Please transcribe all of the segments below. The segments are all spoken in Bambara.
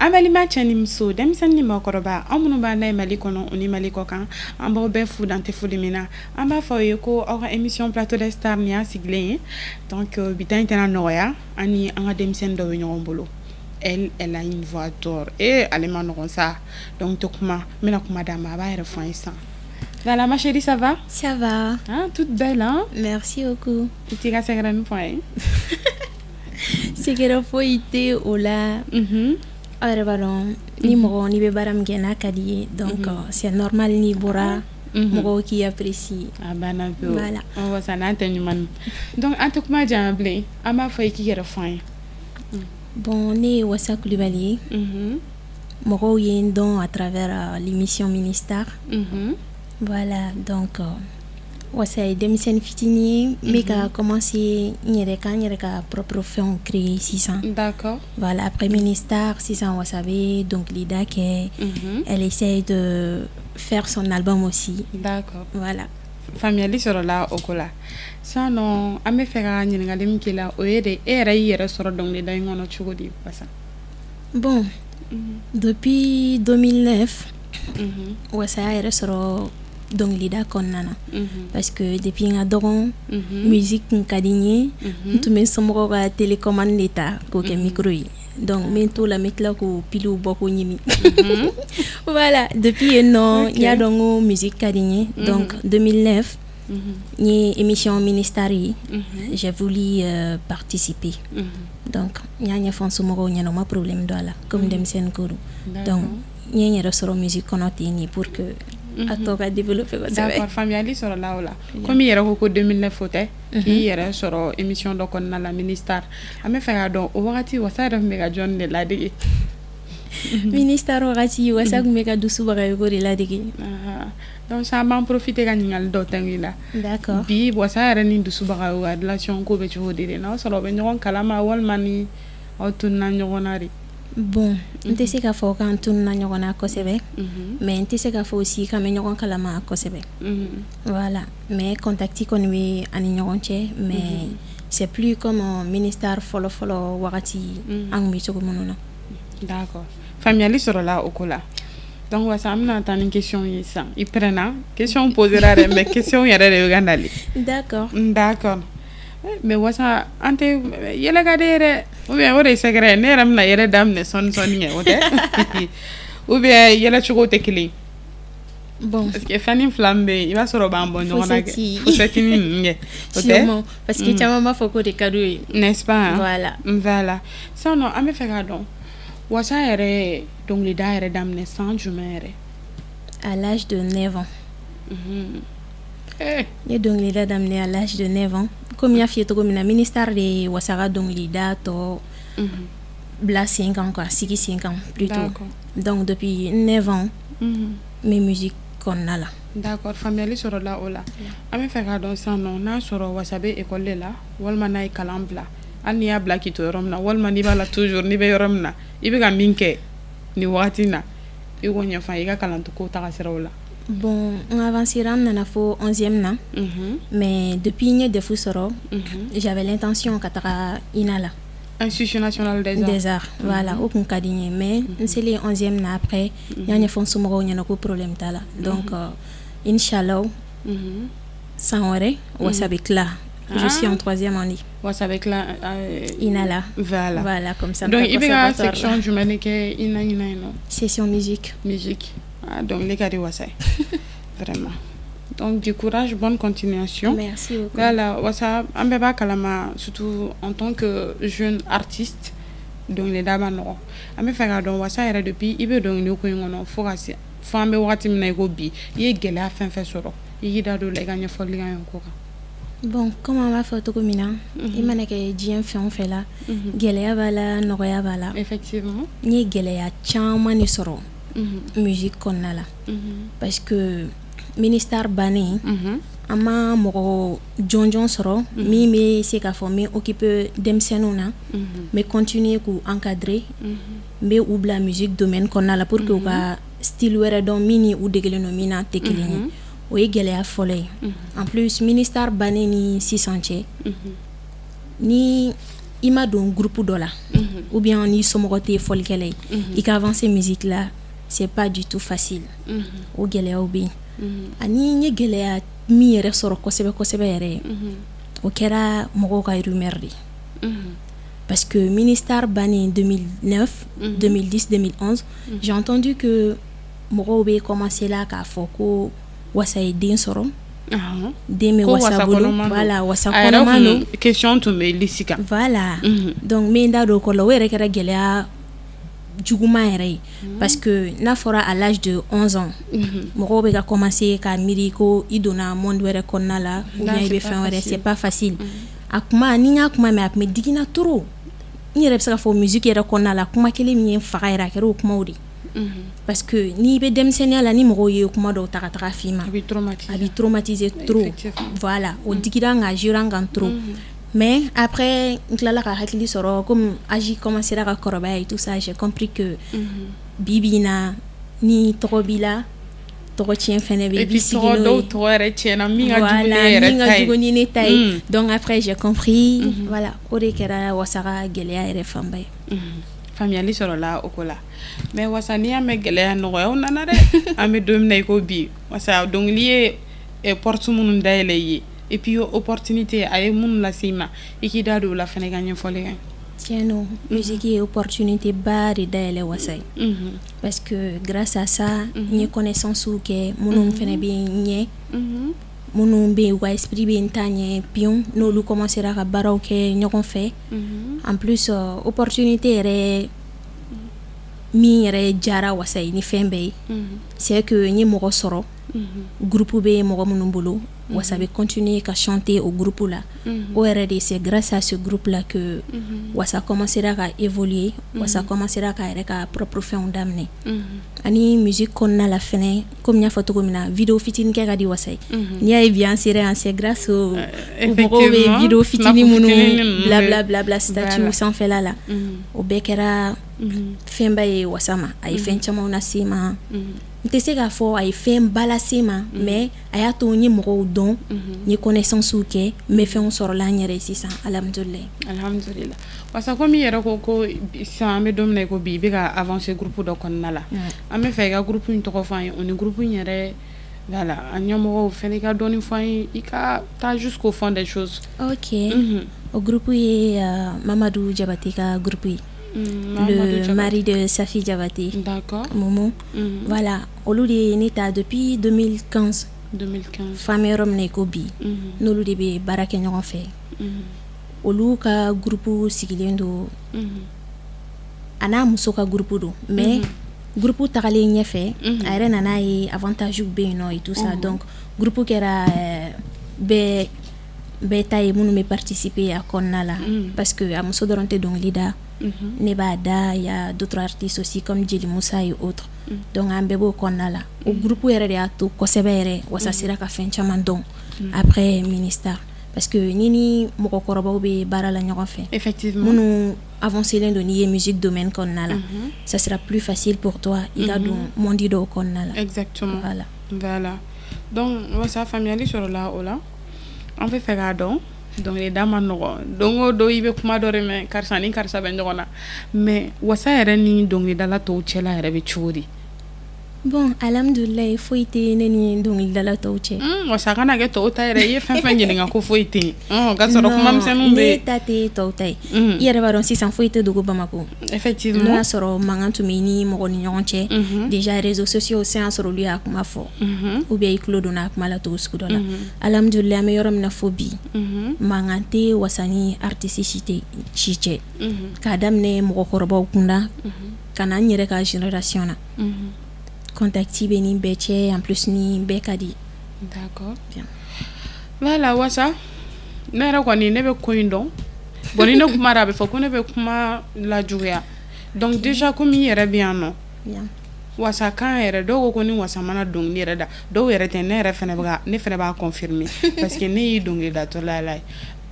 An balima cɛ ni muso, denmisɛnnin ni mɔgɔkɔrɔba, an minnu b'an ye Mali kɔnɔ, o ni Mali kɔ kan, an b'aw bɛɛ fu dante foli min na. An b'a fɔ aw ye ko aw ka émission Plateau des Stars nin y'a sigilen ye. Donc bi ta in tɛna nɔgɔya, an ni an ka denmisɛnnin dɔ bɛ ɲɔgɔn bolo. Elle, elle a une voix d'or. Eh, ale ma nɔgɔn sa. Donc tɛ kuma, n bɛna kuma d'a ma, a b'a yɛrɛ fɔ an ye sisan. Voilà, ma chérie, ça va? Ça va. Hein, toute belle, hein? Merci beaucoup. I t'i ka secret fɔ an ye? Secret foyi tɛ o la. Aw yɛrɛ b'a dɔn, ni mɔgɔ n'i bɛ baara min kɛ n'a ka di ye, donc c'est normal n'i bɔra, mɔgɔw k'i apprécier. A banna pewu. Voilà. Wasa n'an tɛ ɲuman. Donc an tɛ kuma janya bilen, an b'a fɔ i k'i yɛrɛ fɔ an ye. Bon, ne ye Wasa Kulibali ye. Mɔgɔw ye n dɔn à travers l'émission Ministar. Voilà, donc Wasa ye denmisɛnnin fitinin ye, n bɛ ka commencer n yɛrɛ ka propre fɛnw créer sisan. Voilà, après Ministar, sisan Wasa bɛ dɔnkilida kɛ. Elle essaye de faire son album aussi. Voilà. Faamuyali sɔrɔla o ko la. Sisan nɔ, an bɛ fɛ ka ɲininkali min k'i la, o ye de, e yɛrɛ y'i yɛrɛ sɔrɔ dɔnkilida in kɔnɔ cogo di, Wasa? Bon, depuis 2009, Wasa y'a yɛrɛ sɔrɔ dɔnkilida kɔnɔna na. Parce que depuis n ka dɔgɔn, musique kun ka di n ye. N tun bɛ n somɔgɔw ka télécommande de ta k'o kɛ micro ye. Donc n bɛ n t'o la, n bɛ tila k'o pilew bɔ k'o ɲimi. Voilà, depuis yen nɔ, n y'a dɔn ko musique ka di n ye. Donc 2009, n ye émission Ministar ye. J'ai voulu participer. Donc n y'a ɲɛfɔ n somɔgɔw ɲɛna, u ma problème don a la, comme denmisɛnnin ko don. Donc n ye n yɛrɛ sɔrɔ musique kɔnɔ ten de pour que a tɔ ka développer kosɛbɛ. D'accord, faamuyali sɔrɔla o la. Komi i yɛrɛ ko ko 2009, o tɛ k'i yɛrɛ sɔrɔ émission dɔ kɔnɔna la, Ministar. An bɛ fɛ k'a dɔn, o wagati Wasa yɛrɛ tun bɛ ka jɔn de ladege? Ministar wagati, Wasa tun bɛ ka Dusu Bagayoko de ladege. Donc sisan an b'an profiter ka ɲininkali dɔ tɛngu i la. D'accord. Bi, Wasa yɛrɛ ni Dusu Bagayogo ka relation ko bɛ cogo di de? N'aw sɔrɔ u bɛ ɲɔgɔn kalama walima ni aw tununa ɲɔgɔn na de? Bon, n tɛ se k'a fɔ k'an tununa ɲɔgɔn na kosɛbɛ, mais n tɛ se k'a fɔ aussi k'an bɛ ɲɔgɔn kalama kosɛbɛ. Voilà, mais contact kɔni bɛ an ni ɲɔgɔn cɛ, mais c'est plus comme Ministar fɔlɔ fɔlɔ wagati an tun bɛ cogo minnu na. D'accord, faamuyali sɔrɔla o ko la. Donc Wasa, an bɛna taa ni question ye sisan. I pɛrɛnna? Question posera dɛ, mais question yɛrɛ de bɛ ka nali. D'accord. D'accord, mais Wasa, an tɛ yɛlɛ ka di ye dɛ, ou bien o de ye secret ye? Ne yɛrɛ bɛna yɛlɛ daminɛ sɔɔni sɔɔni kɛ, o tɛ, ou bien yɛlɛ cogo tɛ kelen ye? Bon. Parce que fɛnnin fila min bɛ yen, i b'a sɔrɔ o b'an bɔ ɲɔgɔn na kɛ. Fossetti. Ninnu kɛ, o tɛ? Sûrement, parce que caman b'a fɔ k'o de ka d'u ye. N'est-ce pas, hein? Voilà. Voilà, sisan nɔ, an bɛ fɛ k'a dɔn, Wasa yɛrɛ ye dɔnkilida yɛrɛ daminɛ san jumɛn yɛrɛ? À l'âge de 9 ans. Eh. N ye dɔnkilida daminɛ à l'âge de 9 ans. Komi n y'a f'i ye cogo min na, Ministar de ye Wasa ka dɔnkilida tɔ bila sen kan quoi, sigi sen kan plutôt. Donc depuis 9 ans, n bɛ musique kɔnɔna la. D'accord, faamuyali sɔrɔla o la. An bɛ fɛ k'a dɔn sisan nɔ, n'a sɔrɔ Wasa bɛ école de la walima n'a ye kalan bila, hali n'i y'a bila k'i to yɔrɔ min na, walima n'i b'a la toujours, n'i bɛ yɔrɔ min na, i bɛ ka min kɛ nin wagati in na, i k'o ɲɛfɔ an ye i ka kalanko taga siraw la. Bon, n avancera, n nana fo 11e na. Mais depuis n ye DEF sɔrɔ, j'avais l'intention ka taga INA la. Institut national des arts. Des arts, voilà, o kun ka di n ye, mais n selen 11e na, après n y'a ɲɛfɔ n somɔgɔw ɲɛna ko problème t'a la. Donc inchallah, san wɛrɛ Wasa bɛ tila. Je suis en troisième année. Wasa bɛ tila INA la. Voilà. Voilà, comme ça. Donc i bɛ ka section jumɛn de kɛ INA yen nɔ? Section musique. Musique. Ah, donc ne ka di Wasa ye. Vraiment. Donc du courage, bonne continuation. Merci beaucoup. Voilà, Wasa, an bɛɛ b'a kalama, surtout en tant que jeune artiste, dɔnkilida ma nɔgɔn. An bɛ fɛ k'a dɔn, Wasa yɛrɛ, depuis i bɛ dɔnkili ko in kɔnɔ fo ka se fo an bɛ wagati min na i ko bi, i ye gɛlɛya fɛn fɛn sɔrɔ, i k'i da don o la, i ka ɲɛfɔli k'an ye o ko kan. Bon, comme an b'a fɔ cogo min na, i mana kɛ diɲɛ fɛn o fɛn la, gɛlɛya b'a la, nɔgɔya b'a la. N ye gɛlɛya caman de sɔrɔ musique kɔnɔna la. Parce que Ministar bannen, an ma mɔgɔ jɔnjɔn sɔrɔ min bɛ se k'a fɔ n bɛ occuper denmisɛnninw na, n bɛ continuer k'u encadrer, n bɛ u bila musique domaine kɔnɔna la pour que u ka style wɛrɛ dɔn min ni u degelen don min na tɛ kelen ye. O ye gɛlɛya fɔlɔ ye. En plus, Ministar bannen ni sisan cɛ, ni i ma don groupe dɔ la ou bien n'i somɔgɔ tɛ fɔlikɛla ye, i ka avancer musique la, c'est pas du tout facile. O gɛlɛyaw bɛ yen. Ani n ye gɛlɛya min yɛrɛ sɔrɔ kosɛbɛ kosɛbɛ yɛrɛ, o kɛra mɔgɔw ka rumeur de ye, parce que Ministar bannen 2009, 2010, 2011, j'ai entendu que mɔgɔw bɛ commencer la k'a fɔ ko Wasa ye den sɔrɔ, den bɛ Wasa bolo, voilà, Wasa kɔnɔma don. Question tun bɛ liste kan. Voilà, donc n bɛ n da don o kɔrɔ la. O yɛrɛ kɛra gɛlɛya juguman yɛrɛ ye, parce que n'a fɔra à l'âge de 11 ans, mɔgɔw bɛ ka commencer ka miiri ko i donna monde wɛrɛ kɔnɔna la ou bien i bɛ fɛn wɛrɛ, c'est pas facile. A kuma, ni n y'a kuma mɛn, a tun bɛ digi n na trop. N yɛrɛ bɛ se k'a fɔ musique yɛrɛ kɔnɔna la, kuma kelen min ye n faga yɛrɛ, a kɛra o kumaw de ye, parce que n'i bɛ denmisɛnninya la, ni mɔgɔw ye kuma dɔw ta ka taga f'i ma, a b'i traumatiser. A b'i traumatiser trop. Voilà, o digira n kan, a jouera n kan trop. Mais après, n tilala ka hakili sɔrɔ, comme âge commencera ka kɔrɔbaya et tout ça, j'ai compris que bi bi in na, ni tɔgɔ b'i la, tɔgɔ tiɲɛ fɛnɛ bɛ yen, i b'i sigi n'o ye. Dɔw tɔgɔ yɛrɛ tiɲɛna min ka jugu ne yɛrɛ min ta ka ye. Jugu ni ne ta ye. Donc après, j'ai compris, voilà, o de kɛra Wasa ka gɛlɛya yɛrɛ fanba ye. Faamuyali sɔrɔla o ko la. Mais Wasa, n'i y'a mɛn gɛlɛya, nɔgɔyaw nana dɛ. An bɛ don min na i ko bi, Wasa, dɔnkili ye porte minnu dayɛlɛ i ye, et puis opportunité a ye minnu lase i ma, i k'i da don o la fana, i ka ɲɛfɔli kɛ. Tiɲɛ don, musique ye opportunité ba de dayɛlɛ Wasa ye, parce que grâce à ça, n ye connaissance kɛ minnu fɛnɛ bɛ n ɲɛ, minnu bɛ yen, u ka esprit bɛ n ta ɲɛ pion, n'olu commencera ka baaraw kɛ ɲɔgɔn fɛ. En plus, opportunité yɛrɛ min yɛrɛ diyara Wasa ye ni fɛn bɛɛ ye, c'est que n ye mɔgɔ sɔrɔ, groupe bɛ mɔgɔ minnu bolo, Wasa bɛ continuer ka chanter o groupe la. O yɛrɛ de, c'est grâce à ce groupe là que Wasa commencera ka évoluer, Wasa commencera ka yɛrɛ ka propre fɛnw daminɛ. Ani musique kɔnɔna la fɛnɛ, komi n y'a fɔ cogo min na, vidéo fitinin kɛ ka di Wasa ye. N'i y'a ye bi an sera yan, c'est grâce au mɔgɔw bɛ vidéo fitinin minnu bila bila bila bila statut sanfɛla la. O bɛɛ kɛra fɛnba ye Wasa ma. A ye fɛn camanw lase ma. N tɛ se k'a fɔ a ye fɛn ba lase ma, mais a y'a to n ye mɔgɔw dɔn, n ye connaissance kɛ, n bɛ fɛnw sɔrɔla n yɛrɛ ye sisan, alhamdulilayi. Alhamdulillah. Wasa, komi i yɛrɛ ko sisan an bɛ don min na i ko bi, i bɛ ka avancer groupe dɔ kɔnɔna la, an bɛ fɛ i ka groupe in tɔgɔ fɔ an ye, o ni groupe in yɛrɛ, voilà, a ɲɛmɔgɔw fɛnɛ, i ka dɔɔni fɔ an ye, i ka taa jusqu'au fond des choses. Ok, o groupe ye Mamadou Diabaté ka groupe ye, le mari de Safi Diabaté. Momo. Voilà, olu de ye ne ta depuis 2015. 2015. F'an bɛ yɔrɔ min na i ko bi, n'olu de bɛ baara kɛ ɲɔgɔn fɛ. Olu ka groupe sigilen don, a n'a muso ka groupe don, mais groupe tagalen ɲɛfɛ, a yɛrɛ nana ye avantage bɛ yen nɔ et tout ça, donc groupe kɛra bɛɛ bɛɛ ta ye, minnu bɛ participer a kɔnɔna la, parce que a muso dɔrɔn tɛ dɔnkili da, ne b'a da, y a d'autres artistes aussi comme Jeli Musa et autres, donc an bɛɛ b'o kɔnɔna la. O groupe yɛrɛ de y'a to kosɛbɛ yɛrɛ Wasa sera ka fɛn caman dɔn après Ministar, parce que ni mɔgɔkɔrɔbaw bɛ baara la ɲɔgɔn fɛ, minnu avancé len don n'i ye musique domaine kɔnɔna la, ça sera plus facile pour toi i ka don monde dɔw kɔnɔna la. Exactement. Voilà. Voilà, donc Wasa, faamuyali sɔrɔla o la. An bɛ fɛ k'a dɔn, dɔnkilida ma nɔgɔn, don o don i bɛ kuma dɔ de mɛn, karisa ni karisa bɛ ɲɔgɔn na, mais Wasa yɛrɛ ni dɔnkilidala tɔw cɛla yɛrɛ bɛ cogo di? Bon, alhamdulilayi, foyi tɛ ne ni dɔnkilidala tɔw cɛ. Wasa, kana kɛ tɔw ta yɛrɛ, i ye fɛn fɛn ɲininka ko foyi tɛ yen, ka sɔrɔ kuma misɛnninw bɛ. Ne ta tɛ tɔw ta ye. I yɛrɛ b'a dɔn sisan foyi tɛ dogo Bamakɔ. N'o y'a sɔrɔ mankan tun bɛ ni mɔgɔ ni ɲɔgɔn cɛ, déjà réseaux sociaux, sisan y'a sɔrɔ olu y'a kuma fɔ ou bien i tulo donna a kuma la cogo sugu dɔ la. Alhamdulilayi, an bɛ yɔrɔ min na fo bi, mankan tɛ Wasa ni artiste si tɛ si cɛ, k'a daminɛ mɔgɔkɔrɔbaw kunda ka na n yɛrɛ ka génération na, contact bɛ ni bɛɛ cɛ, en plus ni bɛɛ ka di. D'accord. Bien. Voilà, Wasa, ne yɛrɛ kɔni, ne bɛ ko in dɔn. Bon, ni ne kumara, a bɛ fɔ ko ne bɛ kuma lajuguya. Donc déjà, komi i yɛrɛ bɛ yan nɔ, Wasa kan yɛrɛ, dɔw ko ni Wasa mana dɔnkili yɛrɛ da, dɔw yɛrɛ tɛ, ne yɛrɛ fɛnɛ bɛ ka, ne fɛnɛ b'a confirmer, parce que ne y'i dɔnkilidatɔla la ye.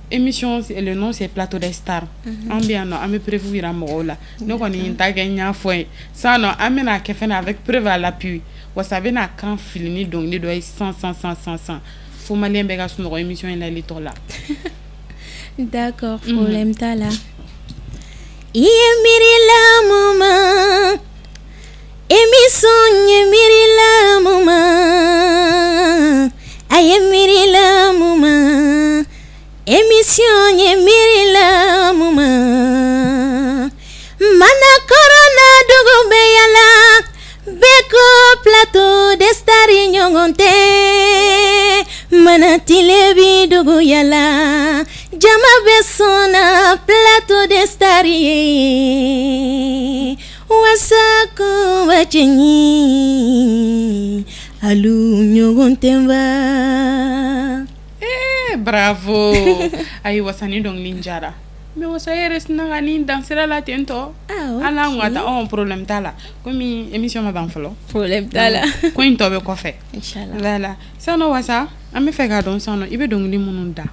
Émission, le nom, c'est Plateau des Stars. An bɛ yan nɔ, an bɛ preuve yira mɔgɔw la. Ne kɔni ye n ta kɛ, n y'a fɔ ye sisan nɔ, an bɛna kɛ fɛnɛ avec preuve à l'appui. Wasa bɛna kan fili ni dɔnkili dɔ ye san san san san san fo maliyɛn bɛɛ ka sunɔgɔ émission in lali tɔ la. D'accord, problème t'a la. I ye miirila mun ma, émission ye miirila mun ma, a ye miirila mun ma, émission ye miirila mun ma. Manakɔrɔ na dugu bɛ yala, bɛɛ ko Plateau des Stars ɲɔgɔn tɛ. Mana tile bi dugu yala, jama bɛ sɔnna Plateau des Stars ye. Wasa kunba cɛɲi, alu ɲɔgɔn tɛ ba. Eh, bravo! Ayi, Wasa, ni dɔnkili in diyara. Mais Wasa, e yɛrɛ sinna ka nin dan sira la ten tɔ. Hali n'an kun ka taa, ɔn, problème t'a la. Komi émission ma ban fɔlɔ. Problème t'a la. Ko in tɔ bɛ kɔfɛ. Inchallah. Voilà. Sisan nɔ Wasa, an bɛ fɛ k'a dɔn sisan nɔ, i bɛ dɔnkili minnu da,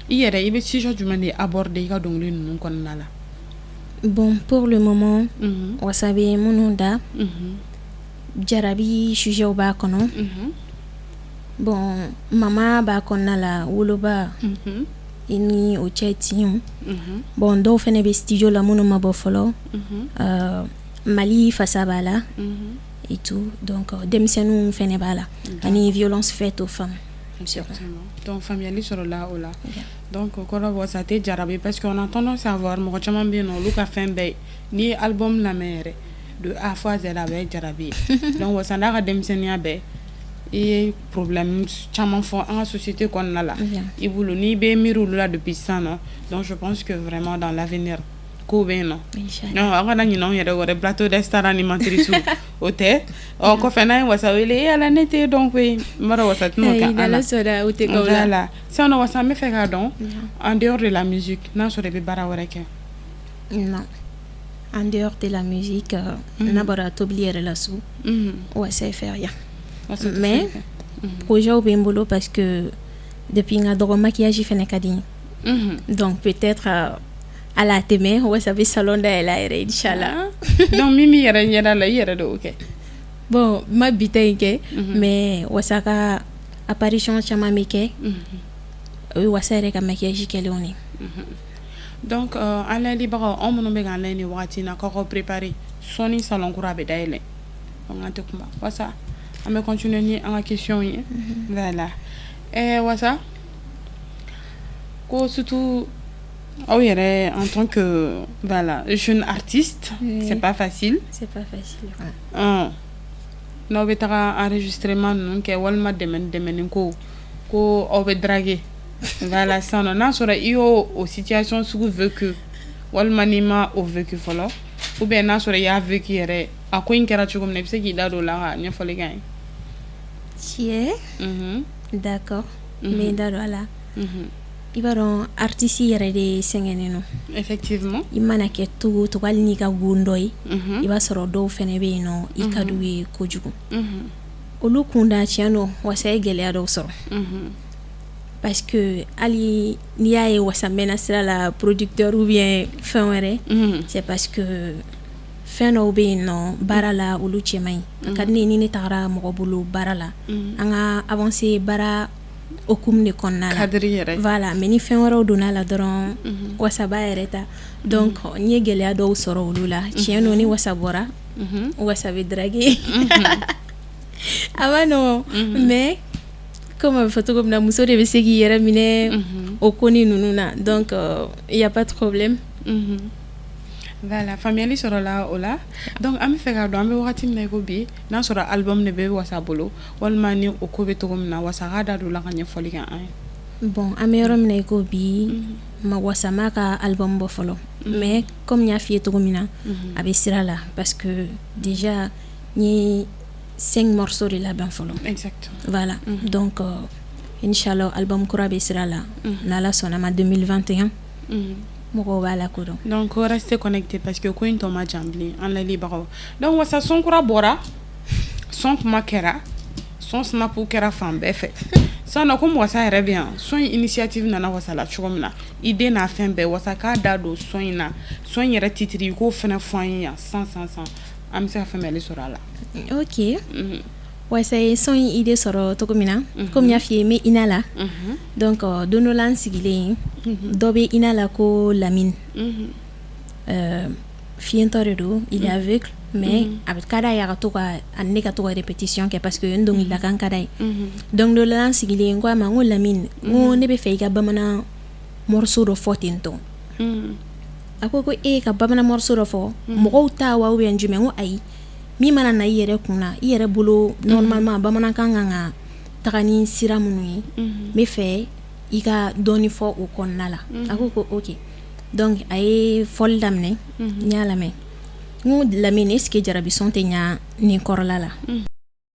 i yɛrɛ i bɛ sujet jumɛn de aborder i ka dɔnkili ninnu kɔnɔna la? Bon, pour le moment, Wasa bɛ minnu da, jarabi sujetw b'a kɔnɔ. Bon, mama b'a kɔnɔna la, woloba i ni o cɛ tiɲɛw. Bon, dɔw fɛnɛ bɛ studio la minnu ma bɔ fɔlɔ. Mali fasa b'a la et tout. Donc denmisɛnninw fɛnɛ b'a la ani violence faite aux femmes. Donc faamuyali sɔrɔla o la. Donc o kɔrɔ, Wasa tɛ jarabi, parce qu'on a tendance à voir mɔgɔ caman bɛ yen nɔ, olu ka fɛn bɛɛ, n'i ye album lamɛn yɛrɛ de A fɔ Z, a bɛɛ ye jarabi ye. Donc Wasa n'a ka denmisɛnninya bɛɛ, i ye problème caman fɔ an ka société kɔnɔna la i bolo, n'i bɛ miiri olu la depuis sisan nɔ. Donc je pense que vraiment, dans l'avenir, kow bɛ yen nɔ. Non, an kana ɲinɛ anw yɛrɛ kɔ dɛ. Plateau des Stars animatrice o tɛ. Ɔ kɔfɛ, n'an ye Wasa wele, e Ala, ne t'e dɔn koyi, n b'a dɔn Wasa tɛn'o kɛ an na. Voilà. Sisan nɔ Wasa, an bɛ fɛ k'a dɔn, en dehors de la musique, n'a sɔrɔ i bɛ baara wɛrɛ kɛ? Non, en dehors de la musique, n'a bɔra tobili yɛrɛ la so, Wasa fait rien. Mais projet bɛ n bolo, parce que depuis n ka dɔgɔ, maquillage fɛnɛ ka di n ye. Donc peut-être ala a tɛmɛ, Wasa bɛ salon dayɛlɛ a yɛrɛ, inchallah. Donc min b'i yɛrɛ ɲɛda la, i yɛrɛ de y'o kɛ? Bon, n ma bi ta in kɛ, mais Wasa ka apparition caman bɛ kɛ, o ye Wasa yɛrɛ ka maquillage kɛlenw de. Donc an layɛlibagaw, anw minnu bɛ k'an layɛ nin wagati in na, k'aw préparer, sɔɔni salon kura bɛ dayɛlɛ. Donc an tɛ kuma, Wasa, an bɛ continuer ni an ka question ye. Voilà. Wasa, ko surtout aw yɛrɛ, en tant que, voilà, jeune artiste, c'est pas facile. C'est pas facile. N'aw bɛ taga enregistrement ninnu kɛ, walima dɛmɛ dɛmɛni ko, ko aw bɛ draguer. Voilà. Sisan nɔ, n'a sɔrɔ i y'o o situation sugu vécu, walima n'i ma o vécu fɔlɔ, ou bien n'a sɔrɔ i y'a vécu yɛrɛ, a ko in kɛra cogo min na, i bɛ se k'i da don o la ka ɲɛfɔli k'an ye? Tiɲɛ, d'accord, n bɛ n da don a la. I b'a dɔn, artiste yɛrɛ de sɛgɛnnen don. I mana kɛ cogo o cogo, hali n'i ka go dɔ ye, i b'a sɔrɔ dɔw fɛnɛ bɛ yen nɔ, i ka d'u ye kojugu. Olu kunda, tiɲɛ don, Wasa ye gɛlɛya dɔw sɔrɔ, parce que hali n'i y'a ye Wasa mɛnna sira la, producteur ou bien fɛn wɛrɛ, c'est parce que fɛn dɔw bɛ yen nɔ baara la, olu cɛ man ɲi. A ka di ne ye, ni ne tagara mɔgɔ bolo baara la, an ka avancer baara hokumu de kɔnɔna la. Cadre yɛrɛ. Voilà. Mais ni fɛn wɛrɛw donna la dɔrɔn, Wasa b'a yɛrɛ ta. Donc n ye gɛlɛya dɔw sɔrɔ olu la. Tiɲɛ don, ni Wasa bɔra, Wasa bɛ draguer, a ma nɔgɔn. Mais comme a bɛ fɔ cogo min na, muso de bɛ se k'i yɛrɛ minɛ o ko ni ninnu na. Donc il y a pas de problème. Voilà, faamuyali sɔrɔla o la. Donc an bɛ fɛ k'a dɔn, an bɛ wagati min na i ko bi, n'a sɔrɔ album de bɛ Wasa bolo, walima ni o ko bɛ cogo min na, Wasa k'a da don o la ka ɲɛfɔli kɛ an ye. Bon, an bɛ yɔrɔ min na i ko bi, ma Wasa m'a ka album bɔ fɔlɔ. Mais comme n y'a f'i ye cogo min na, a bɛ sira la, parce que déjà n ye cinq morceaux de labɛn fɔlɔ. Voilà. Donc inchallah, album kura bɛ sira la, n'Ala sɔnna ma, 2021, mɔgɔw b'a lakodɔn. Donc restez connectés, parce que ko in tɔ ma jan bilen, an layɛlibagaw. Donc Wasa, son kura bɔra, son kuma kɛra, son snap kɛra fan bɛɛ fɛ. Sisan nɔ, komi Wasa yɛrɛ bɛ yan, son in initiative nana Wasa la cogo min na, idée n'a fɛn bɛɛ, Wasa k'a da don son in na, son in yɛrɛ titre, i k'o fɛnɛ fɔ an ye yan san san san, an bɛ se ka faamuyali sɔrɔ a la. Ok, Wasa ye son in idée sɔrɔ cogo min na, komi n y'a f'i ye, n bɛ INA la. Donc don dɔ la, n sigilen, dɔ bɛ INA la ko Lamine. Fiyentɔ de don, il est aveugle, mais a bɛ ka d'a ye a ka to ka ani ne ka to ka répétition kɛ parce que n dɔnkilidakan ka d'a ye. Donc dɔ la, an sigilen, n ko a ma, n ko: "Lamine," n ko, "ne bɛ fɛ i ka bamanan morceau dɔ fɔ ten tɔ." A ko e ka bamanan morceau dɔ fɔ, mɔgɔw ta wa ou bien jumɛn? N ko: "Ayi, min mana na i yɛrɛ kun na, i yɛrɛ bolo, normalement bamanankan kan ka taga ni sira minnu ye, n bɛ fɛ i ka dɔɔni fɔ o kɔnɔna la." A ko ok. Donc a ye fɔli daminɛ, n y'a lamɛn. N ko: "Lamine, est ce que jarabisɔn tɛ ɲa nin kɔrɔla la?"